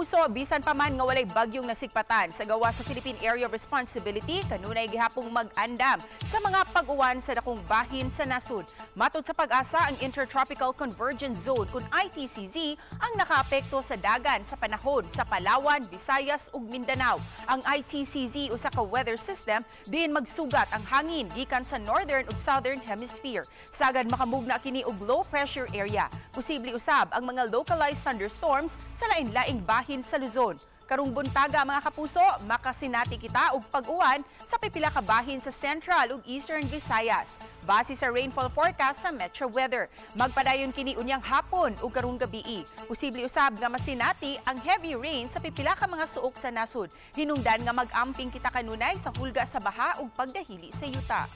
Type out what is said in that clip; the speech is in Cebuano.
Kapuso, bisan pa man nga walay bagyong nasigpatan sa gawa sa Philippine Area of Responsibility, kanunay gihapong mag-andam sa mga pag-uwan sa dakong bahin sa nasod. Matod sa PAGASA, ang Intertropical Convergence Zone kun ITCZ ang nakaapekto sa dagan sa panahon sa Palawan, Visayas ug Mindanao. Ang ITCZ usa ka weather system diin magsugat ang hangin gikan sa northern ug southern hemisphere. Sagad makamugna kini og low pressure area. Posible usab ang mga localized thunderstorms sa lain-laing bahin sa Luzon. Karong buntaga, mga kapuso, makasinati kita og pag-uwan sa pipila ka bahin sa Central ug Eastern Visayas, base sa rainfall forecast sa Metro Weather. Magpadayon kini unyang hapon ug karong gabii. Posible usab nga masinati ang heavy rain sa pipila ka mga suok sa nasod. Hinungdan nga mag-amping kita kanunay sa hulga sa baha ug pagdahili sa yuta.